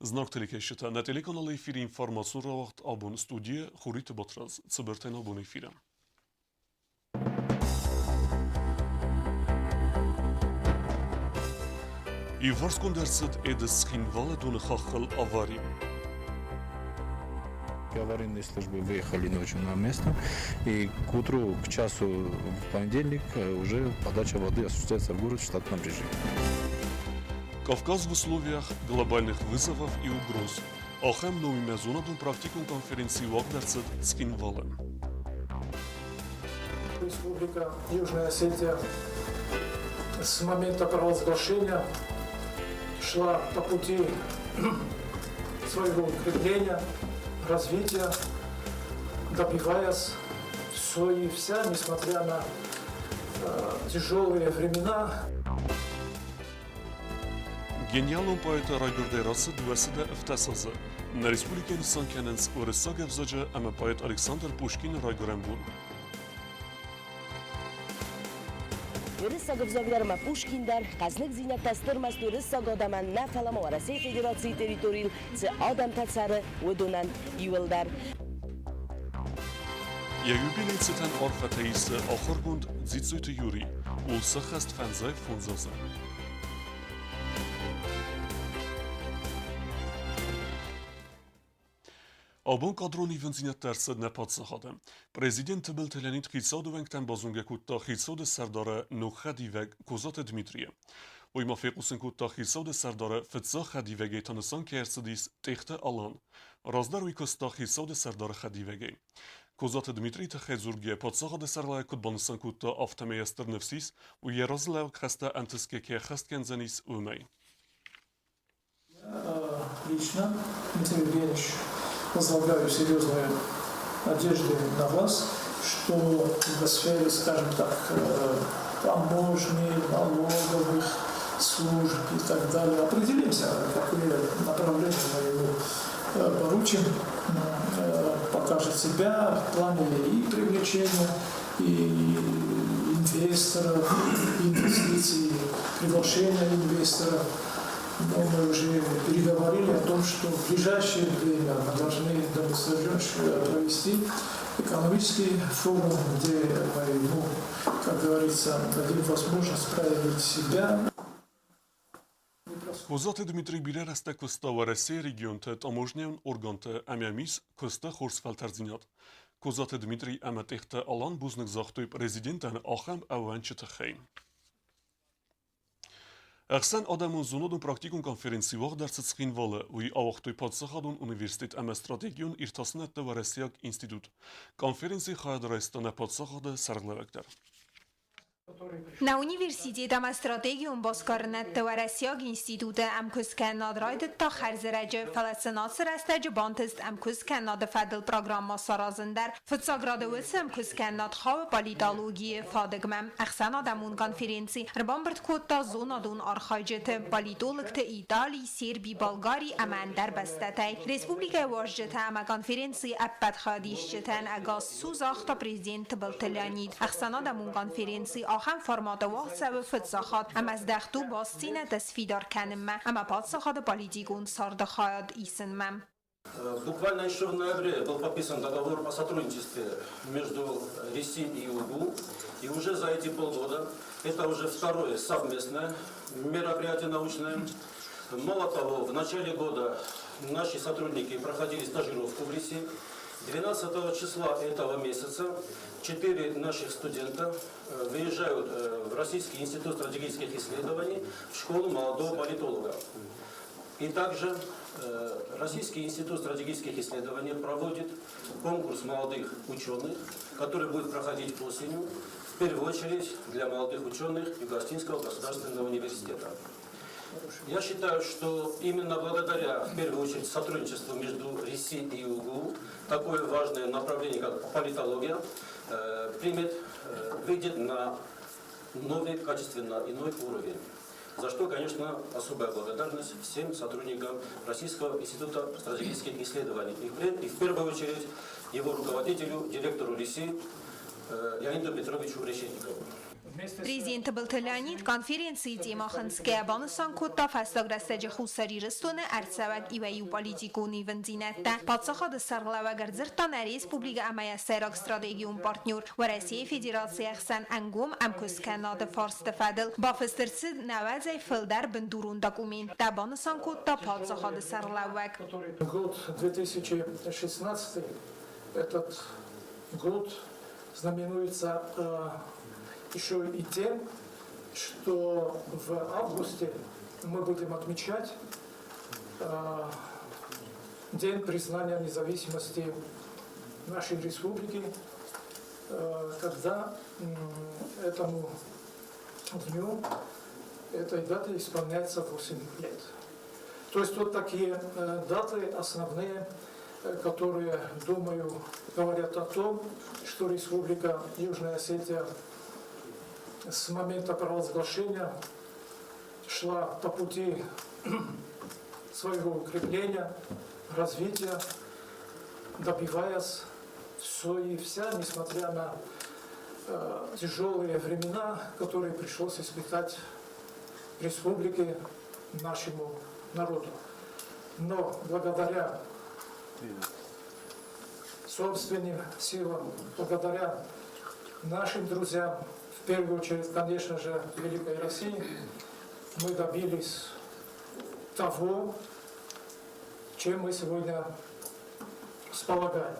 Знаг телекӕсджытӕ, нӕ телеканалы эфиры информацион рауагъд абон студийы Хуриты Батрадз, цыбыртӕй абон эфиры. Иуварсгонд ӕрцыд Эдыс-Цхинвалы доны хаххыл авари. Аварийные службы выехали ночью на место, и к утру, к часу в понедельник уже подача воды осуществляется в город в штатном режиме. Кавказ в условиях глобальных вызовов и угроз. Ахӕм номимӕ зонадон практикон конференци уагъд ӕрцыд Цхинвалы. Республика Южная Осетия с момента провозглашения шла по пути своего укрепления, развития, добиваясь все и вся, несмотря на тяжелые времена. Гениалон поэты райгуырдӕй рацыд 207 азы. Нӕ республикӕйы нысан кӕнынц уырыссаг ӕвзаджы ӕмӕ поэт Александр Пушкины райгуырӕн бон. Уырыссаг ӕвзаг дӕр ӕмӕ Пушкин дӕр хъӕзныгдзинӕдтӕ стыр ӕрмӕст уырыссаг адӕмӕн нӕ, фӕлӕ ма Уӕрӕсейы Федерацийы территорийыл цы адӕмтӕ цӕры, уыдонӕн иуылдӕр. Йӕ юбилей цытӕн арфӕтӕ исы ахуыргонд Дзиццойты Юрий, ул сӕххӕст фӕндзай фондз азы. Абон кадрон ивындзинӕдтӕ ӕрцыд нӕ паддзахады. Президент Тыбылты Леонид хицауады уӕнгтӕн базонгӕ кодта хицауады сӕрдары ног хӕдивӕг Козаты Дмитрийы. Уый ма фехъусын кодта хицауады сӕрдары фыццаг хӕдивӕгӕй та нысан кӕй ӕрцыдис Тъехты Алан. Раздӕр уый куыста хицауады сӕрдары хӕдивӕгӕй. Козаты Дмитрий тыххӕй дзургӕйӕ паддзахады сӕргълӕууӕг куыд банысан кодта, афтӕмӕй йӕ стыр ныфс ис, уый йӕ разылӕууӕг хӕстӕ ӕнтысгӕ кӕй ӕххӕст кӕндзӕнис, уымӕй. Лично, Дмитрий Евгеньевич, возлагаю серьезные надежды на вас, что в сфере, скажем так, таможни, налоговых служб и так далее определимся, какие направления мы ему поручим, покажет себя в плане и привлечения, и инвесторов, и инвестиций, приглашения инвесторов. Но мы уже переговорили о том, что в ближайшее время мы должны провести экономический форум, где мы, ну, как говорится, дадим возможность проявить себя. Козаты Дмитрий бирӕ рӕстӕг куыста Уӕрӕсейы регионты таможнӕйон органты ӕмӕ мис куысты хорз фӕлтӕрддзинад. Козаты Дмитрий ӕмӕ Тъехты Алан бузныг загътой президентӕн ахӕм ӕууӕнчы тыххӕй. Ӕхсӕнадӕмон зонадон-практикон конференци уагъд ӕрцыд Цхинвалы. Уый ауагътой Паддзахадон университет ӕмӕ стратегион иртасынӕдты Уӕрӕсейаг институт. Конференцийы хайад райста нӕ паддзахады сӕргълӕууӕг дӕр. Нӕ университет ӕмӕ стратегион басгарынӕдты Уӕрӕсейаг институты ӕмкуысткӕнынад райдыдта хӕрзӕрӕджы, фӕлӕ сын ацы рӕстӕджы бантыст ӕмкуысткӕнынады фӕдыл программӕ саразын дӕр. Фыццаг рады уыцы ӕмкуысткӕнынад хауы политологийы фадыгмӕ. Ӕхсӕнадӕмон конференци ӕрбамбырд кодта зонадон архайджыты, политологты Итали, Серби, Болгари ӕмӕ ӕндӕр бӕстӕтӕй. Республикӕйы уазджытӕ ӕмӕ конференцийы ӕппӕт хайадисджытӕн ӕгас цу загъта президент Тыбылты Леонид. Ӕхсӕнадӕмон конференци ахӕм форматы уагъд цӕуы фыццаг хатт ӕмӕ здӕхт у бастдзинӕдтӕ сфидар кӕнынмӕ ӕмӕ паддзахады политикон царды хайад исынмӕ. Буквально еще в ноябре был подписан договор о сотрудничестве между РИСИ и УГУ. И уже за эти полгода это уже второе совместное мероприятие научное. Мало того, в начале года наши сотрудники проходили стажировку в РИСИ. 12 числа этого месяца четыре наших студента выезжают в Российский институт стратегических исследований в школу молодого политолога. И также Российский институт стратегических исследований проводит конкурс молодых ученых, который будет проходить осенью, в первую очередь для молодых ученых Юго-Остинского государственного университета. Я считаю, что именно благодаря, в первую очередь, сотрудничеству между РИСИ и УГУ, такое важное направление, как политология, примет, выйдет на новый, качественно иной уровень. За что, конечно, особая благодарность всем сотрудникам Российского института стратегических исследований. И в первую очередь его руководителю, директору РИСИ Леониду Петровичу Решетникову. Президент Тыбылты Леонид конференцийы темӕ хынцгӕйӕ банысан кодта, фӕстаг рӕстӕджы Хуссар Ирыстоны ӕрцӕуӕг иуӕй-иу политикон ивындзинӕдтӕ. Паддзахады сӕргълӕууӕг ӕрдзырдта нӕ республикӕ ӕмӕ йӕ сӕйраг стратегион партнер Уӕрӕсейы Федерацийы ӕхсӕн ӕнгом ӕмкуысткӕнынады фарсты фӕдыл. Бафыст ӕрцыд нӕуӕдзӕй фылдӕр бындурон документтӕ, банысан кодта паддзахады сӕргълӕууӕг. Год 2016 этот год знаменуется еще и тем, что в августе мы будем отмечать День признания независимости нашей республики, когда этому дню, этой дате исполняется 8 лет. То есть вот такие даты основные, которые, думаю, говорят о том, что Республика Южная Осетия с момента провозглашения шла по пути своего укрепления, развития, добиваясь все и вся, несмотря на тяжелые времена, которые пришлось испытать республике, нашему народу. Но благодаря собственным силам, благодаря нашим друзьям, в первую очередь, конечно же, Великой России, мы добились того, чем мы сегодня располагаем.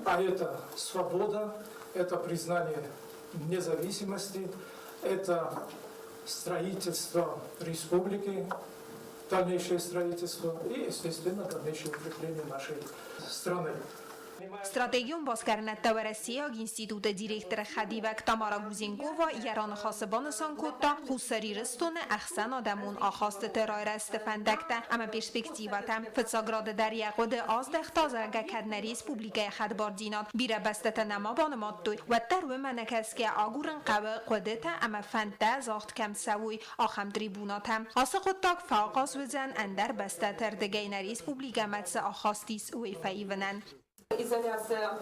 А это свобода, это признание независимости, это строительство республики, дальнейшее строительство и, естественно, дальнейшее укрепление нашей страны. Стратегион басгарынӕдтӕ Уӕрӕсейаг институты директоры хӕдивӕг Тамара Гузенкова йӕ раныхасы банысан кодта Хуссар Ирыстоны ӕхсӕнадӕмон ахастыты райрӕзты фӕндӕгтӕ ӕмӕ перспективӕтӕ. Фыццаг рады дӕр йӕ хъуыды аздӕхта, зӕгъгӕ, кӕд нӕ республикӕйы хӕдбардзинад бирӕ бӕстӕтӕ нӕма банымадтой, уӕддӕр уымӕ нӕкӕсгӕ агурын хъӕуы хъуыдытӕ ӕмӕ фӕндтӕ загъд кӕм цӕуой, ахӕм трибунатӕ. Ацы хъуыддаг фӕахъаз уыдзӕн ӕндӕр бӕстӕты рдыгӕй нӕ республикӕмӕ цы ахаст ис, уый фӕивынӕн. Изоляция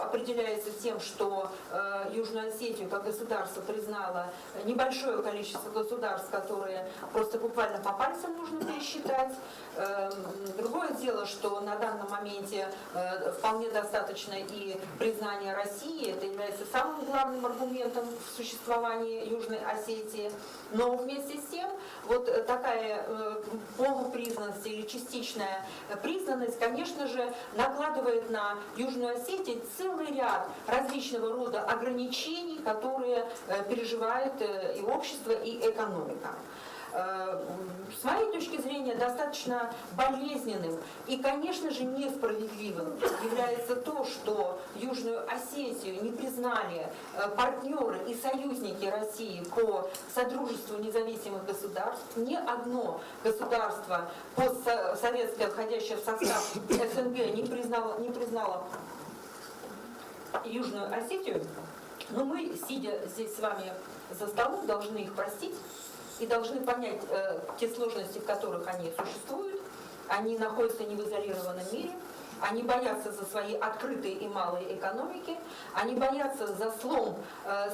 определяется тем, что Южную Осетию как государство признало небольшое количество государств, которые просто буквально по пальцам можно пересчитать. Другое дело, что на данном моменте вполне достаточно и признания России, это является самым главным аргументом в существовании Южной Осетии. Но вместе с тем, вот такая полупризнанность или частичная признанность, конечно же, накладывает на Южную Осетию целый ряд различного рода ограничений, которые переживает и общество, и экономика. С моей точки зрения, достаточно болезненным и, конечно же, несправедливым является то, что Южную Осетию не признали партнеры и союзники России по Содружеству независимых государств. Ни одно государство постсоветское, входящее в состав СНГ, не признало Южную Осетию. Но мы, сидя здесь с вами за столом, должны их простить и должны понять те сложности, в которых они существуют. Они находятся не в изолированном мире, они боятся за свои открытые и малые экономики, они боятся за слом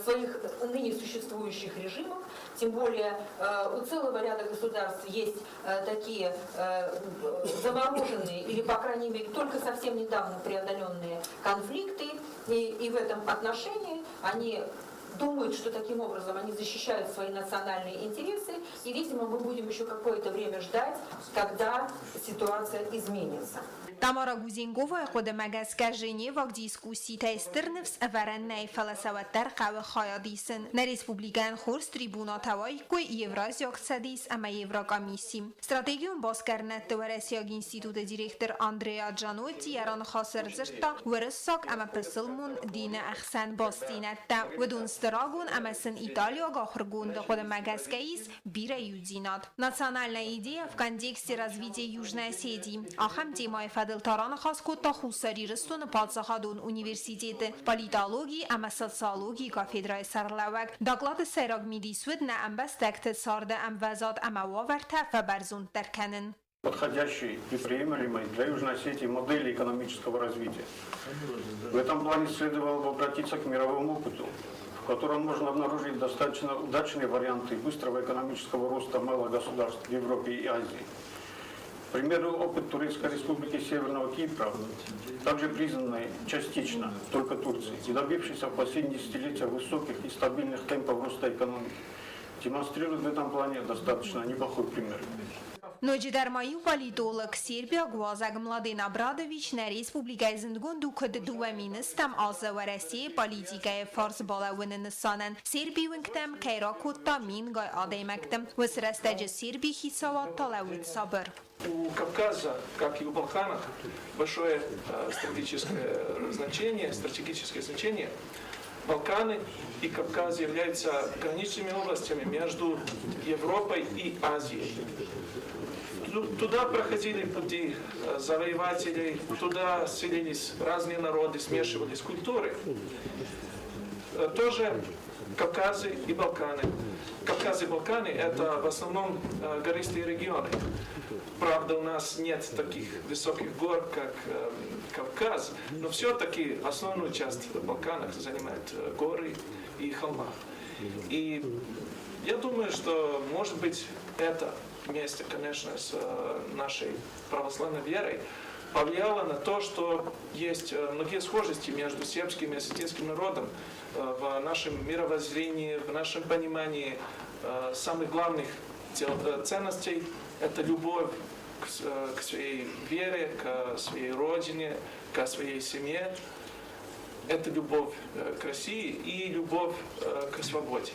своих ныне существующих режимов, тем более у целого ряда государств есть такие замороженные или, по крайней мере, только совсем недавно преодоленные конфликты, и в этом отношении они думают, что таким образом они защищают свои национальные интересы, и, видимо, мы будем еще какое-то время ждать, когда ситуация изменится. Тамара Гузенговайы хъуыдымӕ гӕсгӕ Женеваг дискусситӕй стыр ныфс ӕвӕрӕн нӕй, фӕлӕ сӕ уӕддӕр хъӕуы хайад исын. Нӕ республикӕйӕн хорз трибунатӕ уаиккой Евразиаг цӕдис ӕмӕ Еврокомисси. Стратегион басгарынӕдты Уӕрӕсейаг институты директор Андреа Джанотти йӕ раныхасы ӕрдзырдта уырыссаг ӕмӕ пысылмон дины ӕхсӕн бастдзинӕдтӕ. Уыдон сты рагон ӕмӕ сын италиаг ахуыргонды хъуыдымӕ гӕсгӕ ис бирӕ иудзинад. Национальная идея в контексте развития Южной Осетии. Ахӕм темӕйы фӕдыл та раныхас кодта Хуссар Ирыстоны паддзахадон университеты политологи ӕмӕ социологийы кафедрӕйы сӕргълӕууӕг. Доклады сӕйраг мидис уыд нӕ ӕмбӕстӕгты царды ӕмвӕзад ӕмӕ уавӕртӕ фӕбӕрзонддӕр кӕнын. Подходящей и приемлемой для Южной Осетии модели экономического развития. В этом плане следовало бы обратиться к мировому опыту. в котором можно обнаружить достаточно удачные варианты быстрого экономического роста малых государств в Европе и Азии. К примеру, опыт Турецкой Республики Северного Кипра, также признанный частично только Турцией и добившийся в последние десятилетия высоких и стабильных темпов роста экономики, демонстрирует в этом плане достаточно неплохой пример. Ноджыдӕр ма иу политолог, сербиаг уазӕг Младен Обрадович нӕ республикӕйы зындгонд у куыд 2000 стӕм азы Уӕрӕсейы политикӕйы фарс балӕууыны нысанӕн Сербийы уынгтӕм кӕй ракодта мингай адӕймӕгты. Уыцы рӕстӕджы Сербийы хицауад та лӕууыд сабыр. У Кавказа, как и у Балканов, большое стратегическое значение, стратегическое значение. Балканы и Кавказ являются граничными областями между Европой и Азией. Туда проходили пути завоевателей, туда селились разные народы, смешивались культуры. Тоже Кавказы и Балканы. Кавказ и Балканы – это в основном гористые регионы. Правда, у нас нет таких высоких гор, как Кавказ, но все-таки основную часть в Балканах занимают горы и холма. И я думаю, что, может быть, это вместе, конечно, с нашей православной верой повлияло на то, что есть многие схожести между сербским и осетинским народом в нашем мировоззрении, в нашем понимании самых главных ценностей – это любовь к своей вере, к своей родине, к своей семье. Это любовь к России и любовь к свободе.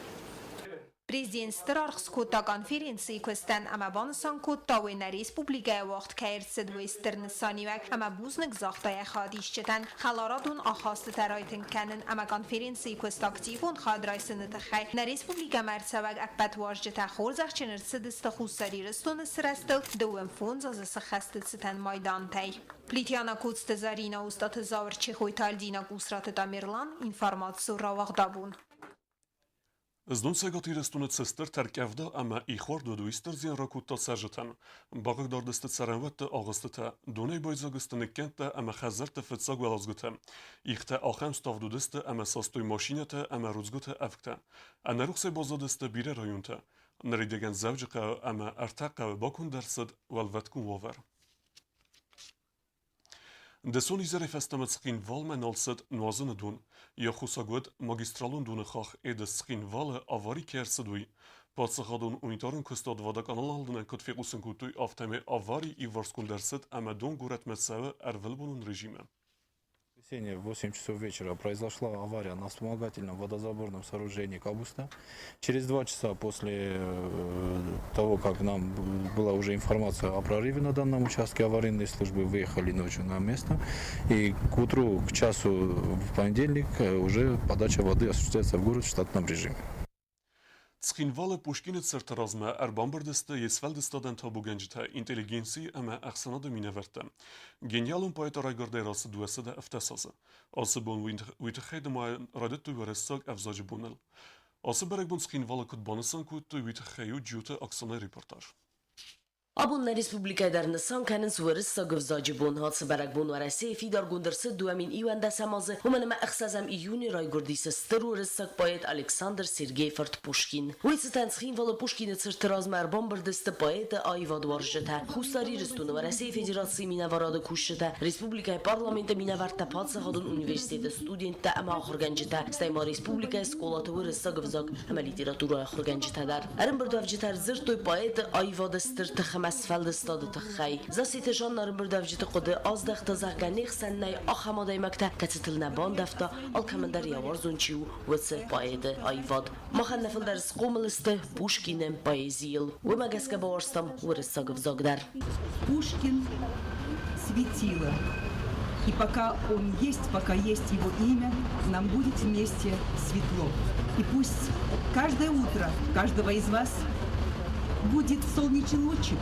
Президент стыр аргъ скодта конференцийы куыстӕн ӕмӕ банысан кодта, уый нӕ республикӕйы уагъд кӕй ӕрцыд, уый стыр нысаниуӕг ӕмӕ бузныг загъта йӕ хайадисджытӕн хӕларадон ахастытӕ райтынг кӕнын ӕмӕ конференцийы куысты активон хайад райсыны тыххӕй. Нӕ республикӕмӕ ӕрцӕуӕг ӕппӕт уазджытӕ хорзӕхджын ӕрцыдысты Хуссар Ирыстоны сырӕзтыл 25 азы сыххӕсты цытӕн майдантӕй. Плитиана Коцты Зарина, Остъаты Зауыр, Чехойты Альдина, Къусраты Тамерлан, информацион рауагъдабон. Знон Цӕгат Ирыстоны цы стыр тӕрккъӕвда ӕмӕ ихуард уыд, уый стыр зиан ракодта цӕрджытӕн. Бахъыгдард сты цӕрӕнуӕтты агъуыстытӕ, донӕй байдзаг сты ныккӕндтӕ ӕмӕ хӕдзӕртты фыццаг уӕладзгуытӕ. Ихтӕ ахӕм ставд уыдысты ӕмӕ састой машинӕтӕ ӕмӕ рудзгуыты ӕвгтӕ. Ӕнӕрухсӕй баззадысты бирӕ районтӕ. Ныридӕгӕн Дзӕуджыхъӕуы ӕмӕ ӕртӕ хъӕуы баконд ӕрцыд уӕлвӕткон уавӕр. Дысон изӕрӕй фӕстӕмӕ Цхинвалмӕ нал цыд нуазыны дон. Йӕ хъусӕг уыд, магистралон доны хахх Эдес-Цхинвалы авари кӕй ӕрцыд, уый. Паддзахадон унитарон куыстуат Водоканал-ы куыд фехъусын кодтой, афтӕмӕй авари иуварсгонд ӕрцыд ӕмӕ дон горӕтмӕ цӕуы ӕрвылбонон режимы. В 8 часов вечера произошла авария на вспомогательном водозаборном сооружении Кабуста. Через 2 часа после того, как нам была уже информация о прорыве на данном участке, аварийные службы выехали ночью на место. И к утру, к часу в понедельник уже подача воды осуществляется в город в штатном режиме. Цхинвалы Пушкины цырты размӕ ӕрбамбырд сты йе сфӕлдыстадӕн табугӕнджытӕ, интеллигенци ӕмӕ ӕхсӕнады минӕвӕрттӕ. Гениалон поэты райгуырдӕй рацыд 270 азы. Ацы бон уый тыххӕй нымайын райдыдтой уӕрӕсейаг ӕвзаджы боныл. Ацы бӕрӕгбон Цхинвалы куыд банысан кодтой, уый тыххӕй у Джиоты Оксанайы репортаж. Абон нӕ республикӕйы дӕр нысан кӕнынц уырыссаг ӕвзаджы бон. Ацы бӕрӕгбон Уӕрӕсейы фидаргонд ӕрцыд 2011 азы, уымӕн ӕмӕ 6 июны райгуырдис стыр уырыссаг поэт Александр Сергейы фырт Пушкин. Уый цытӕн Цхинвалы Пушкины цырты размӕ ӕрбамбырд сты поэты аивадуарзджытӕ, Хуссар Ирыстоны Уӕрӕсейы Федерацийы минӕварады кусджытӕ, республикӕйы парламенты минӕвӕрттӕ, паддзахадон университеты студенттӕ ӕмӕ ахуыргӕнджытӕ, стӕй ма республикӕйы скъолаты уырыссаг ӕвзаг ӕмӕ литературӕйы ахуыргӕнджытӕ дӕр. Ӕрӕмбырдуӕвджытӕ ӕрдзырдтой поэты аивады стыр тых ӕмӕ сфӕлдыстады тыххӕй. Зассеты Жанна ӕрӕмбырдуӕвджыты хъуыды аздӕхта, зӕгъгӕ, не хсӕн нӕй ахӕм адӕймӕгтӕ, кӕцытыл нӕ бандӕвта, алкӕмӕн дӕр йӕ уарзон чи у, уыцы поэты аивад. Махӕн нӕ фылдӕр схъомыл сты Пушкины поэзийыл. Уымӕ гӕсгӕ бауарзтам уырыссаг ӕвзаг дӕр. Пушкин светило. И пока он есть, пока есть его имя, нам будет вместе светло. И пусть каждое утро каждого из вас будет солнечный лучик.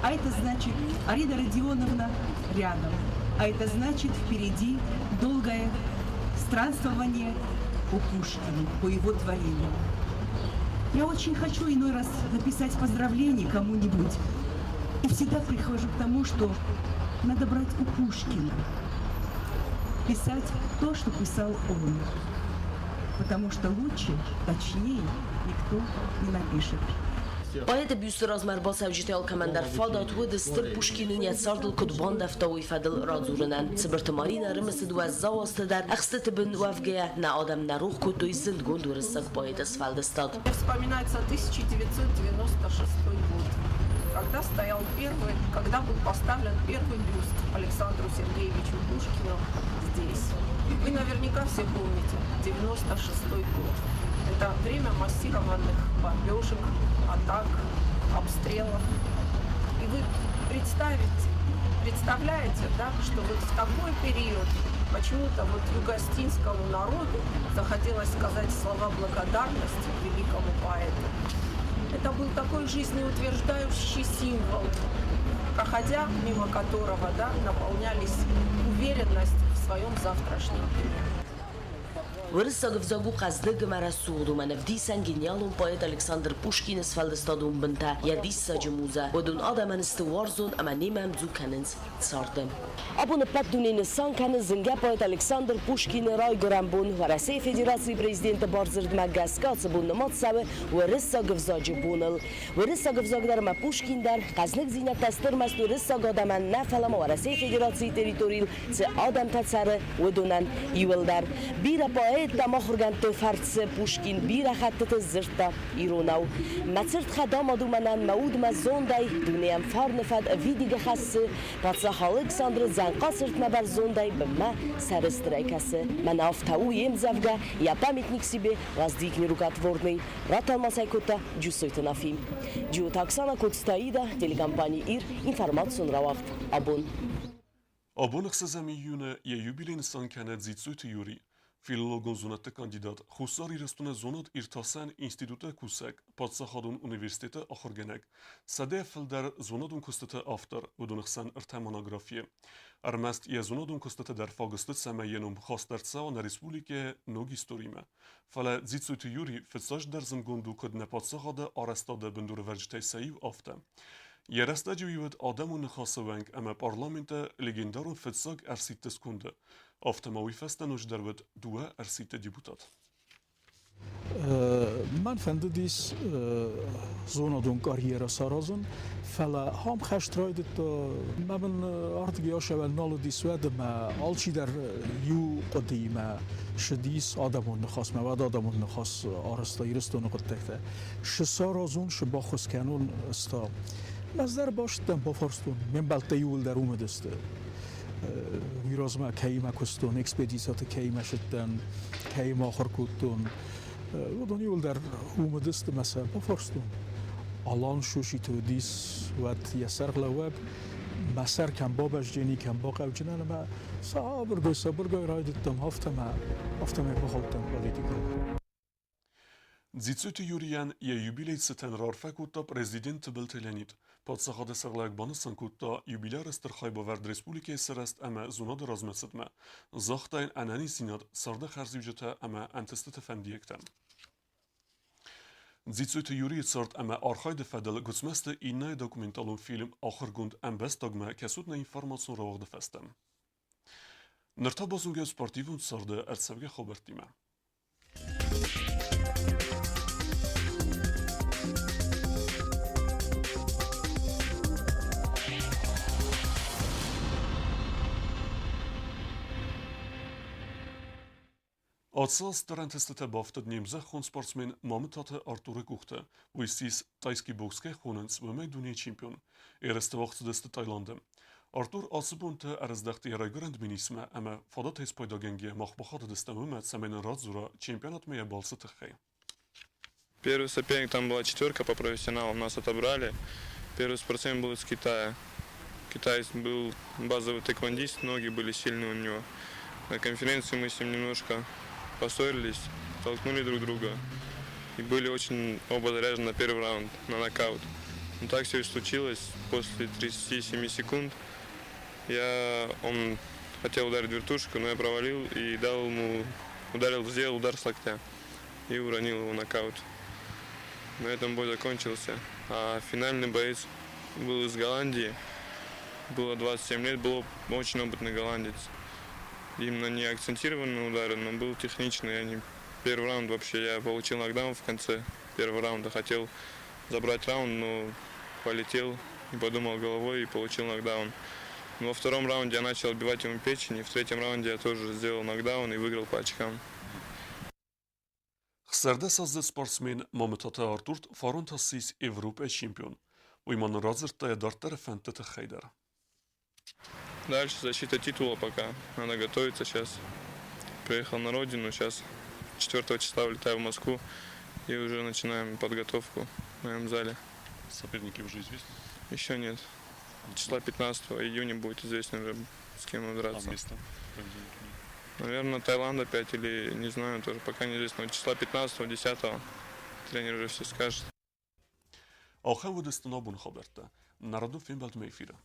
А это значит, Арина Родионовна рядом. А это значит, впереди долгое странствование по Пушкину, по его творению. Я очень хочу иной раз написать поздравление кому-нибудь. И всегда прихожу к тому, что надо брать у Пушкина. Писать то, что писал он. Потому что лучше, точнее никто не напишет. Поэты бюсты размӕ ӕрбацӕуджытӕй алкӕмӕн дӕр фадат уыд стыр Пушкины йӕ цардыл куыд бандӕвта, уый фӕдыл радзурынӕн. Цыбырты Маринӕ ӕрымысыд уӕззау азты дӕр ӕхстыты бын уӕвгӕйӕ, нӕ адӕм нӕ рох кодтой зындгонд уырыссаг поэты сфӕлдыстад. Вспоминается 1996 год, когда стоял первый, когда был поставлен первый бюст Александру Сергеевичу Пушкину здесь. Вы наверняка все помните, 96 год. Это время массированных бомбежек, атак, обстрелов. И вы представите, представляете, да, что вот в такой период почему-то вот югостинскому народу захотелось сказать слова благодарности великому поэту. Это был такой жизнеутверждающий символ, проходя мимо которого, да, наполнялись уверенность в своем завтрашнем дне. Уырыссаг ӕвзаг у хъӕздыг ӕмӕ рӕсугъд, уымӕн ӕвдисӕн гениалон поэт Александр Пушкины сфӕлдыстадон бынтӕ, йӕ диссаджы музӕ. Уыдон адӕмӕн сты уарзон ӕмӕ немӕ ӕмдзу кӕнынц царды. Абон ӕппӕт дуне нысан кӕны зынгӕ поэт Александр Пушкины райгуырӕн бон. Уӕрӕсейы Федерацийы президенты бардзырдмӕ гӕсгӕ ацы бон нымад цӕуы уырыссаг ӕвзаджы боныл. Уырыссаг ӕвзаг дӕр ӕмӕ Пушкин дӕр хъӕзныгдзинӕдтӕ сты ӕрмӕст уырыссаг адӕмӕн нӕ, фӕлӕ ма Уӕрӕсейы Федерацийы территорийыл цы адӕмтӕ цӕры, уыдонӕн иуылдӕр. Бирӕ поэттӕ ӕмӕ ахуыргӕндты фӕрцы Пушкин бирӕ хӕттыты дзырдта иронау. Мӕ цырт хӕдамад у мӕнӕн мӕ уд мӕ зондӕй, дунейӕн фарны фӕд ӕвидигӕ хӕссы, паддзах Алыксандры дзӕнхъа цыртмӕ бӕрзондӕй бынмӕ сӕрыстырӕй кӕсы. Мӕнӕ афтӕ у йе мдзӕвгӕ «Я памятник себе воздвигни рукотворный», ратӕлмац ӕй кодта Джусойты Нафи. Джиоты Оксана Коцтаида, телекомпани «Ир», информацион рауагъд «Абон». Абон ӕхсӕзӕм июны йӕ юбилей нысан кӕны Дзиццойты Юрий, филологон зонӕдты кандидат, Хуссар Ирыстоны зонад-иртасӕн институты кусӕг, паддзахадон университеты ахуыргӕнӕг, 100 фылдӕр зонадон куыстыты автор, уыдоны хсӕн ӕртӕ монографийы. Ӕрмӕст йӕ зонадон куыстыты дӕр фаг сты, цӕмӕй йӕ ном хаст ӕрцӕуа нӕ республикӕйы ног историмӕ. Фӕлӕ Дзиццойты Юрий фыццаджыдӕр зындгонд у куыд нӕ паддзахады арӕзтады бындурӕвӕрджытӕй сӕ иу, афтӕ. Йӕ рӕстӕджы уый уыд адӕмон ныхасы уӕнг ӕмӕ парламенты легендарон фыццаг ӕрсидты сконды. Афтӕ ма уый фӕстӕ ноджыдӕр уыд дыууӕ ӕрсидты депутат. Мӕн фӕндыдис зонадон карьерӕ саразын, фӕлӕ ахӕм хӕст райдыдта, мӕ мын ардыгӕй асӕвӕн нал уыдис уӕд ӕмӕ алчидӕр иу хъуыдыимӕ ссыдис адӕмон ныхасмӕ, уӕд адӕмон ныхас арӕзта Ирыстоны хъуыддӕгтӕ. Шы саразон, шы баххуыс кӕнон ста. Ӕз дӕр басыдтӕн, бафарстон, ме мбӕлттӕ иууылдӕр уым уыдысты. Уый размӕ кӕимӕ куыстон, экспедицияты кӕимӕ сыдтӕн, кӕимӕ ахуыр кодтон, уыдон иууылдӕр уым уыдысты мӕ сӕ бафарстон. Алан Шушиты уыдис уӕд йӕ сӕргълӕууӕг, мӕ сӕр кӕм бабӕзджени, кӕм бахъӕвджынӕн ӕмӕ сабыргай-сабыргай райдыдтам, афтӕмӕй бахаудтӕн политикӕмӕ. Дзиццойты Юрийӕн йӕ юбилей цытӕн раарфӕ кодта президент Тыбылты Леонид. Паддзахады сӕргълӕууӕг банысан кодта юбиляры стыр хайбавӕрд республикӕйы сырӕзт ӕмӕ зонады размӕцыдмӕ. Загъта йын ӕнӕниздзинад, царды хӕрзиуджытӕ ӕмӕ ӕнтыстыты фӕндиӕгтӕ. Дзиццойты Юрийы цард ӕмӕ архайды фӕдыл Гуыцмӕзты иннӕйы документалон фильм Ахуыргонд ӕмбӕстагмӕ кӕсут нӕ информацион рауагъды фӕстӕ. Ныр та базонгӕ спортивон царды ӕрцӕугӕ хабӕрттимӕ. Ацы аз стыр ӕнтыстытӕ бафтыд не мзӕххон спортсмен Мамытаты Артуры къухты. Уый ссис тайский бокс кӕй хонынц, уымӕй дунейы чемпион. Ерысты уагъд цыдысты Таиланды. Артур ацы бонты ӕрыздӕхт йӕ райгуырӕн Тбилисмӕ ӕмӕ фадатӕй спайдагӕнгӕйӕ мах бахатыдыстӕм уымӕ, цӕмӕй нын радзура чемпионатмӕ йӕ балцы тыххӕй. Первый соперник там была четверка по профессионалам, нас отобрали. Первый спортсмен был из Китая. Китаец был базовый тэквондист, ноги были сильные у него. На конференции мы с ним немножко поссорились, толкнули друг друга. И были очень оба заряжены на первый раунд, на нокаут. Но так все и случилось. После 37 секунд он хотел ударить вертушку, но я провалил и дал ему, ударил, сделал удар с локтя и уронил его нокаут. На этом бой закончился. А финальный боец был из Голландии. Было 27 лет, был очень опытный голландец. Именно не акцентированный удары, но был техничный. Они Первый раунд вообще я получил нокдаун в конце первого раунда. Хотел забрать раунд, но полетел, не подумал головой и получил нокдаун. Но во втором раунде я начал отбивать ему печень, и в третьем раунде я тоже сделал нокдаун и выиграл по очкам. Хсӕрдӕсаздзыд спортсмен Мамытаты Артур фарон та ссис Европӕйы чемпион. Уый ма нын радзырдта йӕ дарддӕры фӕндты тыххӕй дӕр. Дальше защита титула пока. Надо готовиться сейчас. Приехал на родину, сейчас 4 числа улетаю в Москву и уже начинаем подготовку в моем зале. Соперники уже известны? Еще нет. Числа 15 июня будет известно уже, с кем буду драться. А место? Наверное, Таиланд опять или не знаю, тоже пока неизвестно. Числа 15 10 тренер уже все скажет. Ахӕм уыдысты нӕ абоны хабӕрттӕ. Народон фембӕлдмӕ эфиры.